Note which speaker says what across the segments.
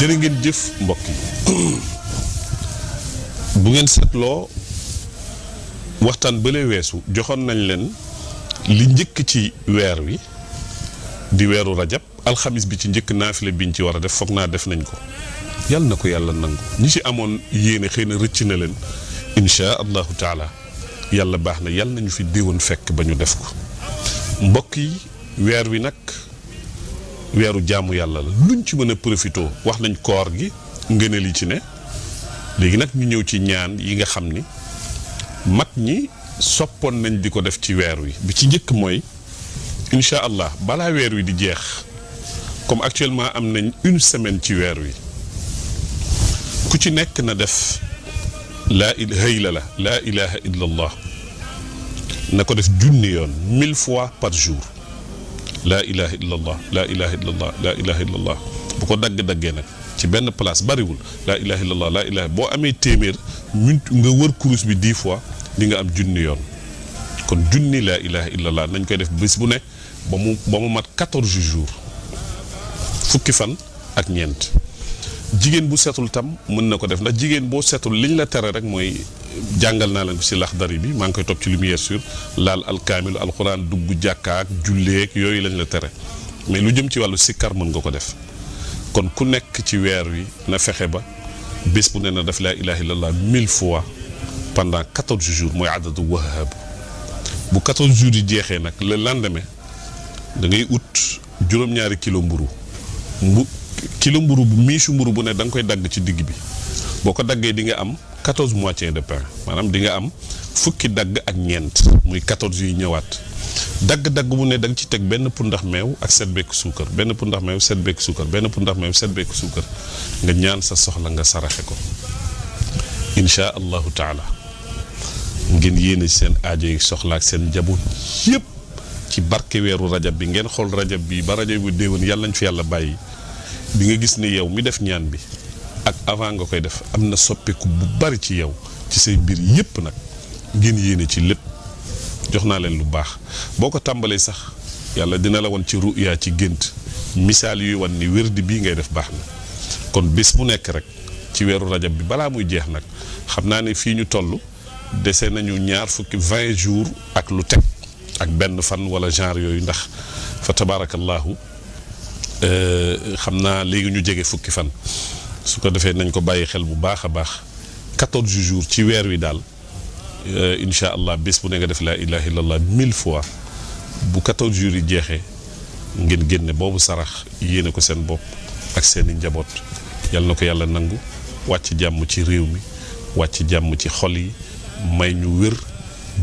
Speaker 1: jërë ngeen jëf mbokk yi bu ngeen seetloo waxtaan bële weesu joxoon nañ leen li njëkk ci weer wi di weeru rajab alxamis bi ci njëkk naafile biñ ci war a def foog naa def nañ ko yàlla na ko yàlla nangu ñi ci amoon yéene xëy na rëcc na leen insha allahu taala yàlla baax na yàlla nañu fi déwoon fekk ba ñu def ko mbokk yi weer wi nag weeru jaamu yàlla la luñ ci mën a profité wax nañ koor gi ngëneel yi ci ne léegi nag ñu ñëw ci ñaan yi nga xam ni mag ñi soppoon nañ di ko def ci weer wi bi ci njëkk mooy incha allah balaa weer wi di jeex comme actuellement am nañ une semaine ci weer wi ku ci nekk na def laa ilaha illa allah na ko def junni yoon 1000 fois par jour laa ilaha illa allah laa ilaha illa allah laa ilaha illa allah bu ko dagg-daggee nag ci benn place bariwul laa ilaha illa allah laa ilaha boo amee téeméer nga wër kurus bi 10 fois di nga am junni yoon kon junni laa ilaha illa allah nañ koy def bés bu ne ba mu mat 14 jours fukki fan ak ñeent jigéen bu setul tam mën na ko def ndax jigéen boo setul liñ la tere rek mooy jàngal naa leen ko ci laxdari bi maa ngi koy topp ci lumière sur laal alkaamilu alxuraan dugg jàkkaak julleek yooyu lañ la tere mais lu jëm ci wàllu sikkar mën nga ko def kon ku nekk ci weer wi na fexe ba bés bu ne na def laa ilaha illallah 1000 fois pendant 14 jours mooy adadu wahab bu 14 jours yi jeexee nag le lendemain da ngay ut juróom-ñaari kilo mburu kilo mburu bu miisu mburu bu ne da nga koy dagg ci digg bi boo ko daggee di nga am 14 moitiés de pain maanaam di nga am fukki dagg ak ñeent muy 14 yi ñëwaat dagg-dagg bu ne da nga ci teg benn pundax meew ak 7 bekk suukar benn pundax meew 7 bekk suukar benn pundax meew 7 bekk suukar nga ñaan sa soxla nga saraxe ko insha allahu taala ngeen yéene seen aajo yi soxla ak seen njaboot yépp ci barke weeru rajab bi ngeen xool rajab bi ba rajab bi déwén yàlla nañ fi yàlla bàyyi di nga gis ni yow mi def ñaan bi ak avant nga koy def am na soppeeku bu bari ci yow ci say mbir yépp nag ngeen yéene ci lépp jox naa leen lu baax boo ko tàmbalee sax yàlla dina la wan ci ruya ci gént misaal yuy wan ni wérdi bii ngay def baax na kon bés bu nekk rek ci weeru rajab bi balaa muy jeex nag xam naa ne fii ñu toll dese nañu ñaar fukki 20 jours ak lu teg ak benn fan wala genre yooyu ndax fa tabarakallahu xam naa léegi ñu jege fukki fan su ko defee nañ ko bàyyi xel bu baax a baax 14 jours ci weer wi daal incha allah bés bu ne nga def laa ilaha illallah 1000 fois bu 14 jours yi jeexee ngeen génne boobu sarax yéene ko seen bopp ak seeni njaboot yal na ko yàlla nangu wàcc jàmm ci réew mi wàcc jàmm ci xol yi may ñu wér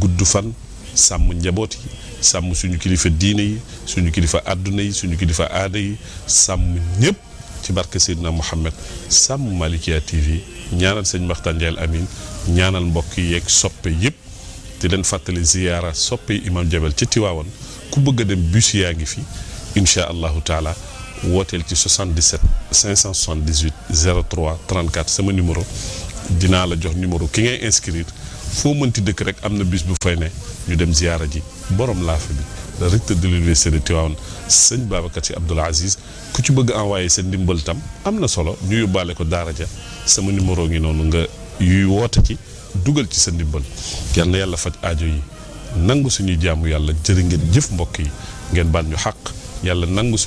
Speaker 1: gudd fan sàmm njaboot yi sàmm suñu kilifa diine yi suñu kilifa àdduna yi suñu kilifa aada yi sàmm ñëpp ci barke Seydina Muhammad sàmm Malikia TV ñaanal sëñ Maxtaan Njaay Amin ñaanal mbokk yi yeeg soppe yëpp di leen fàttali ziyaara soppe yi imam Jabel ci Tiwaawan ku bëgg a dem bus yaa ngi fi insha allahu taala wooteel ci 77 578 03 34 sama numéro dinaa la jox numéro ki ngay inscrire foo mënti dëkk rek am na bus bu fay ne ñu dem ziyaara ji borom laafa bi le recteur de l'université de Tivaouane sëñ Babacar Sy Abdoul Aziz ku ci bëgg envoyé seen ndimbal tam am na solo ñu yóbbaale ko daara ja sama numéro ngi noonu nga yuy woote ci dugal ci sa ndimbal yal na yàlla faj aajo yi nangu suñuy jaamu yàlla jërë ngeen jëf mbokk yi ngeen baal ñu xaq yàlla nangu suñu